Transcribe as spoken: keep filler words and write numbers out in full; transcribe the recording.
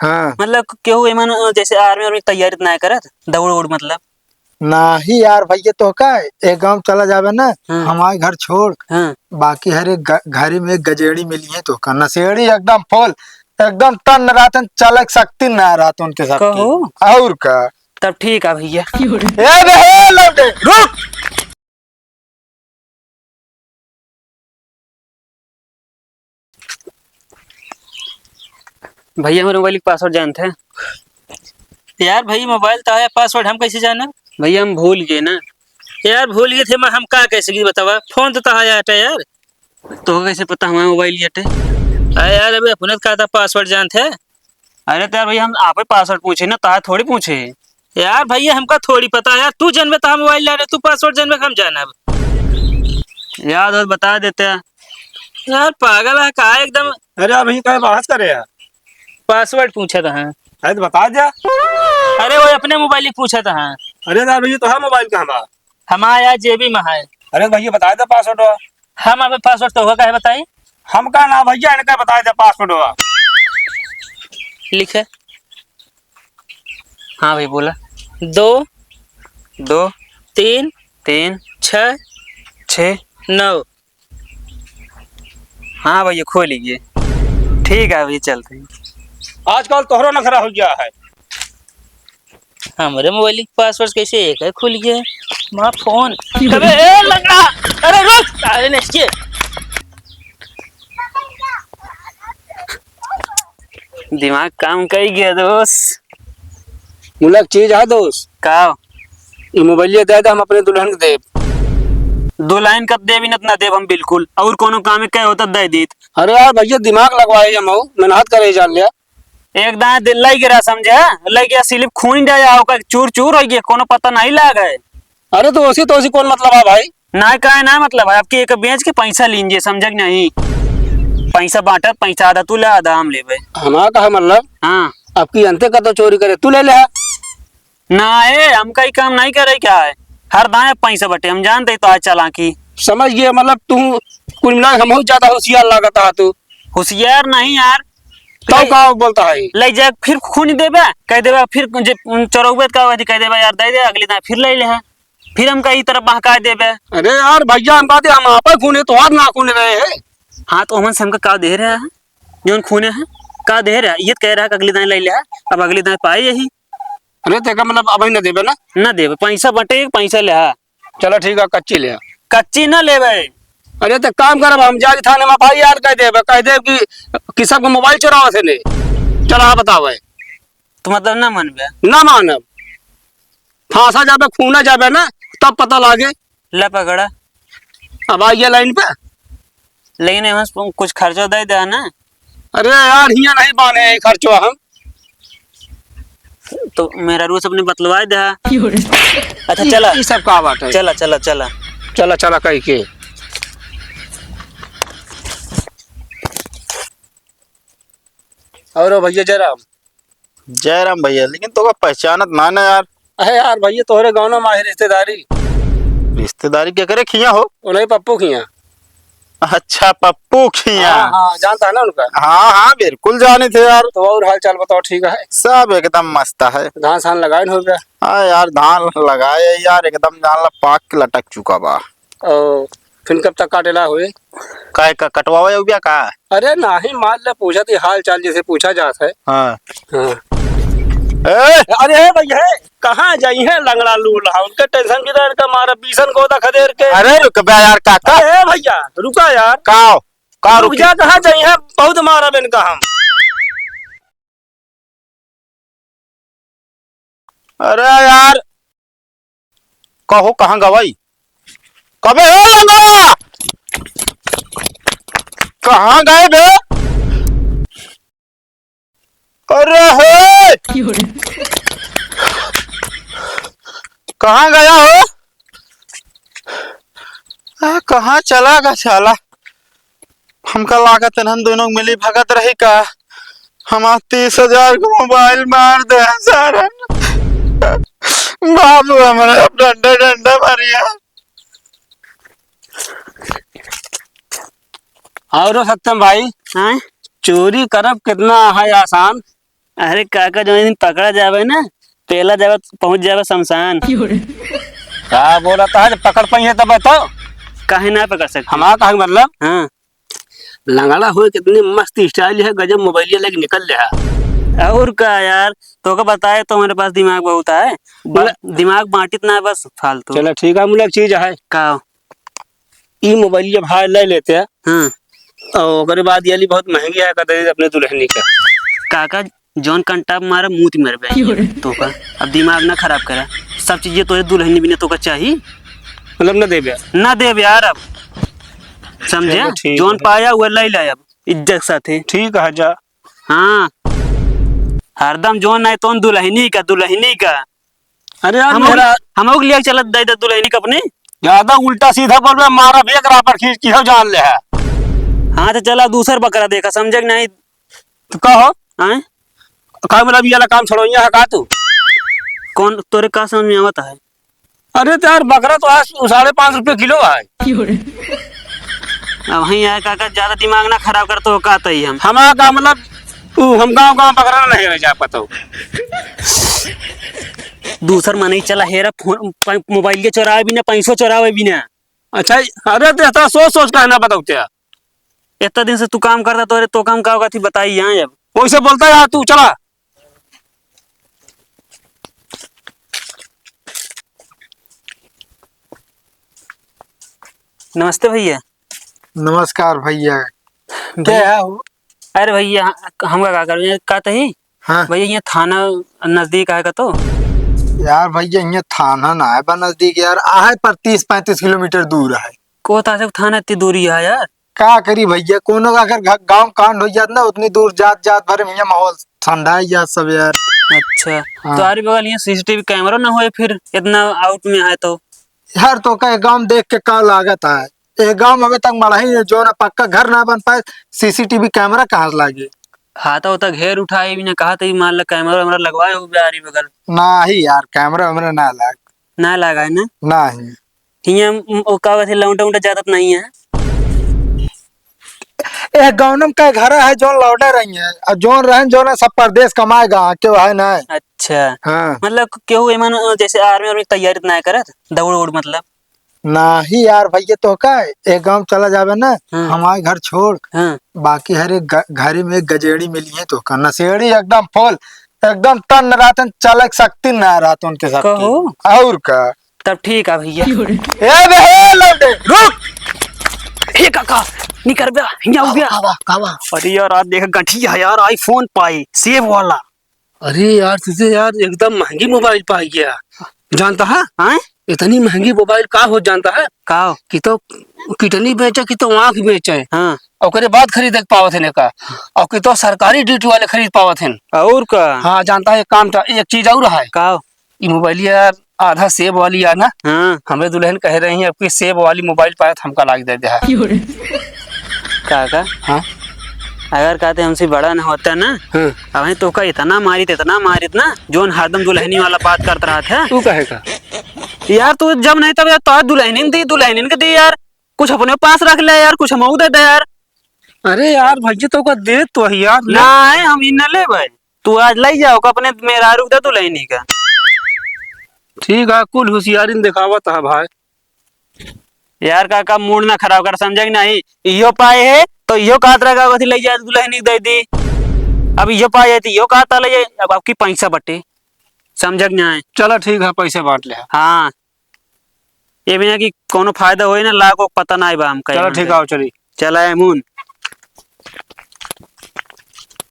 हाँ। मतलब केहू एमन, अ, जैसे army वार्मी की तैयारी त नाहीं करत, दौड़ उड़ मतलब? नाहीं यार भैया, तो का एक गाँव चला जाबे ना, हाँ। हमारे घर छोड़, हाँ। बाकी हर एक घ-, घरे में एक गजेड़ी मिली है तो का, नशेड़ी एकदम full, एकदम तन रहतन, चलक शक्ति ना रहत उनके साथ कहो। की। और का? तब ठीक है भैया। ए रे, ए लौटे, रुक। भैया, हमरे मोबाइल के password जानत है? यार भैया, मोबाइल तो है, password हम कैसे जाना? भैया, हम भूल गए ना। यार, भूल गए थे, मैं हम का कैसे की बतावा? फोन तो तहा आया था यार। तो कैसे पता हमारा मोबाइल ये थे? अरे यार, अबे अपने का था password जानत है? अरे तो यार भैया, हम आपे password पूछे ना, तहा थोड़ी पूछे। यार भैया, हमका थोड़ी पता यार, तू जनबे तो हम मोबाइल ला रहे, तू password जनबे हम जानब। याद हो तो बता देते। यार पागल है का एकदम। अरे यार भैया, काहे बहस करे यार? Password पूछत है। अरे तो बता दे। अरे वो अपने मोबाइल ही पूछत है। अरे यार भैया, तोहार मोबाइल कहाँ बा? हमारा यार जेबी में है। अरे भैया, बता दे password। हम अबे password तो होगा, काहे बताई? हमका ना भैया, इनका बता दे password। लिखे। हाँ भाई, बोला। दो, दो, तीन, तीन, छः, छः, नौ। हाँ भैया, खोल लिए। ठीक है, अभी चलते हैं। आजकल तोहरो नखरा हो गया है। हमरे मोबाइल के password कैसे एक है खुल गया? माँ फोन। अबे ए लंगड़ा, अरे रुक, अरे नहीं। दिमाग काम कई गया दोस्त। मुलक चीज है दोस्त। का? ई मोबाइलिया दे दे, हम अपने दुल्हन के देब। दुल्हन का देब, इनत ना देब हम बिल्कुल। और कोनो काम के होता दे दीत। अरे यार भैया, दिमाग लगवाए हम, मेहनत करे जान लिया। एक दाएं दिल लग गया, समझे? लग गया, स्लिप खून जाए, ओकर चूर चूर हो गया, कोनो पता नहीं लागे। अरे तो ओसी तो ओसी कौन मतलब है भाई? ना काहे ना मतलब है, आपकी एक बेच के पैसा लीजिए, समझे कि नहीं? पैसा बांटत, पैसा आधा तू ले, आधा हम लेबे। हमारा कहा मतलब? हाँ। आपकी अंते का तो चोरी करे, तू ले ले। ना ए, हमका ई काम नहीं करे क्या है? हर दाएं पैसा बटे, हम जानते ही तो आज चालाकी। समझ गए, मतलब तू कुल मिला के हमहू ज्यादा होशियार लागत है तू। होशियार नहीं यार। तो ले, का बोलता है? ले जाए फिर खून देबे, कह देबे फिर जे चोरौबे का वही कह देबे यार दे दे, अगली दाएं फिर ले ले है। फिर हमका ई तरफ बहका देबे। अरे यार भैया, हम कहते हम आपे खूने, तो हाथ ना खूने रहे हैं। हाँ, तो हमन से हमका का दे रहा है? जौन खूने है, का दे रहा है? ये कह रहा है कि अगली दाएं ले ले है, अब अगली दाएं पाए यही। अरे, तेका मतलब अबही न देबे ना? न देबे, पैसा बटे, पैसा लेहा। चला ठीक है, कच्ची लेहा। कच्ची न लेबे। अरे, तो काम करब, हम जाके थाने में F I R कह देबे, कह देब कि, कि सबके मोबाइल चोरावत है ने। चला, बतावे। तो मतलब न मनबे? न मानब। फांसा जाबे, खूना जाबे ना, तब पता लागे। ले पकड़ा। अब आइए लाइन पे। लेकिन एमे से कुछ खर्चा दे दे ना। अरे यार, हियाँ नहीं बाने हैं खर्चवा हम। तो मेहरारू से अपने बतलवाए दे। अच्छा, ई, चला। ई सब का बात है? चला, चला, चला। चला, चला, कह के। और भैया जयराम, जयराम भैया, लेकिन तोका पहचानत ना ना यार। अरे यार भैया, तोहरे गाँव में आहे रिश्तेदारी। रिश्तेदारी केकरे खिया हो? उन्हीं पप्पू खिया। अच्छा, पप्पू खिया। हाँ, हाँ, जानता है ना उनका? हाँ, हाँ, बिल्कुल जाने थे यार। तो और हाल चाल बताओ, ठीक है? सब एकदम मस्त है। धान सान लगाए हो गया? हाँ यार, धान लगाए यार, एकदम जान ला पाक के लटक चुका बा। ओ, फिर कब तक काटेला होए? काहे का कटवावे हो गया का? अरे नाही, मान ले पूछत ही हाल चाल जैसे पूछा जात है। हाँ। हाँ। ए! अरे हे भैया, कहाँ जाई है लंगड़ा लूल्हा? उनके tension की तो इनका मारा बीसन गोदा खदेर के। अरे रुक बे यार काका। अरे हे भैया, रुका यार। का हो? का रुक रुकी? जा, कहाँ जाई है? बहुत मारा बे इनका हम। अरे यार, कहो कहाँ गवाई? कबे हो लंगड़ा? कहाँ गए बे? अरे हे! कहाँ गया हो? आ, कहाँ चला गा साला? हमका लागत है हम दोनों मिली भगत रही का? हमार तीस हजार का मोबाइल मार दे सारन। बाबू हमारा डंडा डंडा मारिया। और सत्यम भाई, हैं? चोरी करब कितना है आसान, अरे काका, जौन दिन पकड़ा जावे ना, पहला जावे, पहुंच जावे शमशान। का बोलत है, जब पकड़ पाई है तब तो। काहे ना पकड़ सकते? हमारा कहे के मतलब? हाँ। लंगड़ा होए कितनी मस्त style है, गजब मोबाइलिया लेके निकल ले है। और का यार, तोका बताए तो हमारे पास दिमाग बहुत है। बा-, ले- दिमाग बांटित ना है बस फालतू। चला ठीक है, मुला एक चीज है। का? ई मोबाइल जब हार ले लेते हैं, हाँ। और ओकरे बाद ये ली बहुत महंगी है, कहते हैं अपने दुल्हनी का। काका, जौन कंटा मारा, मुंह ती मरबे। क्यों रे? तोका अब दिमाग ना खराब करा, सब चीजें तोरे दुल्हनी बिना तोका चाही। मतलब ना देबे? ना देबे यार अब, समझे? चलो ठीक जौन है। पाया हुआ लाई लाया अब इज्जत के साथे। ठीक है, जा। हाँ, हरदम जौन नहीं तौन दुल्हनी का, दुल्हनी का। अरे यार, हम मेरा हम लोग लिया चलत दे दे दुल्हनी का अपने। ज्यादा उल्टा सीधा बोल रहा, मारा भी एक रापट खींच की हो जान ले है। हाँ, तो चला दूसर बकरा देखा, समझे कि नहीं? तो का हो? आए? का मतलब, ये वाला काम छोड़ो, यहाँ का तू? कौन, तोरे का समझ में आवत है? अरे तो यार, बकरा तो आज साढ़े पाँच रुपये किलो है। अब वहीं आए काका, ज्यादा दिमाग ना खराब कर, तो का तई हम। हमारा का मतलब, तू हम गाँव गाँव बकरा नहीं रह जा पाता। दूसर मनई चला हेरा फोन, प-, मोबाइल के चोरावे भी ना, पैसो चोरावे भी ना। अच्छा, अरे तो इतना सोच सोच का है ना बताओ क्या? इतना दिन से तू काम करता तो, अरे तो काम का होगा थी बताई यहाँ अब। वैसे बोलता है यार तू, चला। नमस्ते भैया। नमस्कार भैया। भैया, क्या है हो? अरे भैया, हमका का करूँ, का तही? हाँ। भैया, यहाँ थाना नजदीक आएगा तो? यार भैया, यहाँ थाना ना है बा नजदीक यार, आहे पर तीस पैंतीस किलोमीटर दूर है। को था से थाना इतनी दूरी है यार? का करी भैया, कोनो का अगर घ-, गाँव कांड हो जात ना, उतनी दूर जात जात भरे में यहाँ माहौल ठंडा है यार सब यार। अच्छा, हाँ। तो आरी बगल यहाँ सीसीटीवी कैमरा ना होए फिर इतना आउट में आए तो? यार तो का गाँव देख के का लागत है? ए गाँव में अबे तक मड़ही है, जो ना पक्का घर ना बन पाए, सीसीटीवी कैमरा कहाँ से लागे? हाथा उथा घेर उठाए भी ना, कहा तो मान ला कैमरा वैमरा लगवाए हो बे आरी बगल। नाही यार, कैमरा वैमरा ना लाग। ना लागा है ना? नाही। हियाँ म-, ओ का कहते लौंडा उंडा ज्यादा तो नहीं है? ए गाँव में का घर है, जोन लौंडा रही है, और जोन रहन, जोन है, सब परदेश कमाएगा, क्यों है ना? अच्छा। हाँ। मतलब केहू एमन, जैसे आर्मी वार्मी की तैयारी तो ना करत, दौड़ उड़ मतलब? नाही यार भैया, तो का, एक गाँव चला जावे ना, हम्म। हमारे घर छोड़, हाँ। बाकी हर एक घ-, घरे में एक गजेड़ी मिली है तो का, नशेड़ी एकदम फुल, एकदम टन रहतन, चलक शक्ति ना रहत उनके साथ। कहो? और का? तब ठीक है भैया। ए बे, हे लौंडे, रुक। हे काका, निकर बे, हियाँ हो गया। कावा, कावा। अरे यार, आज देख गठिया है यार, iPhone पाई, सेब वाला। अरे यार, तुझे यार एकदम महंगी मोबाइल पाई गया, जानता है? हाँ? इतनी महंगी मोबाइल का हो जानता है? का हो? कि तो किडनी बेचे, कि तो आँख बेचे। हाँ। ओकरे बाद खरीदे के पावत है का? और कि तो सरकारी ड्यूटी वाले खरीद पावत हैं। और का? हाँ, जानता है, एक काम था, एक चीज और है। का हो? ई मोबाइल यार, आधा सेब वाली है ना? हाँ। हमरे दुल्हन कह रही है, "आपकी सेब वाली मोबाइल पाए तो हमका लाग दे दे।" काका? हाँ? अगर कहते हमसे बड़ा न होता ना, हाँ। अबहीं तोका इतना मारित, इतना मारित ना, जोन हरदम दुल्हनी वाला बात करत रहत है। तू कहे का? यार, तू जब नहीं तब यार, तो दुल्हनिन दी, दुल्हनिन के दी यार, कुछ अपने पास रख ले यार, कुछ हमऊ दे दे यार। अरे यार, भैया, तोका दे तो है यार, ले। नहीं, हम इ न लेबे। तू आज लई जाओ का अपने मेहरारू के दे दुल्हनी का। ठीक है, कुल होशियारी न दिखावत है भाई। यार काका, मूड ना खराब कर, समझे कि नहीं? इहो पाए है तो इहो कहत रह गया, कथी लई जाए दुल्हनी के दे दी। अब इहो पाए है तो इहो कहत लई जाए, अब आपकी पैसा बटे, समझे कि नहीं? चला ठीक है, पैसे बांट ले। हाँ, ये भी ना कि कोनो फायदा होई ना, लाखों पता ना बा हमका चला यहाँ ठीक पे। आओ, चली। चला एमुन।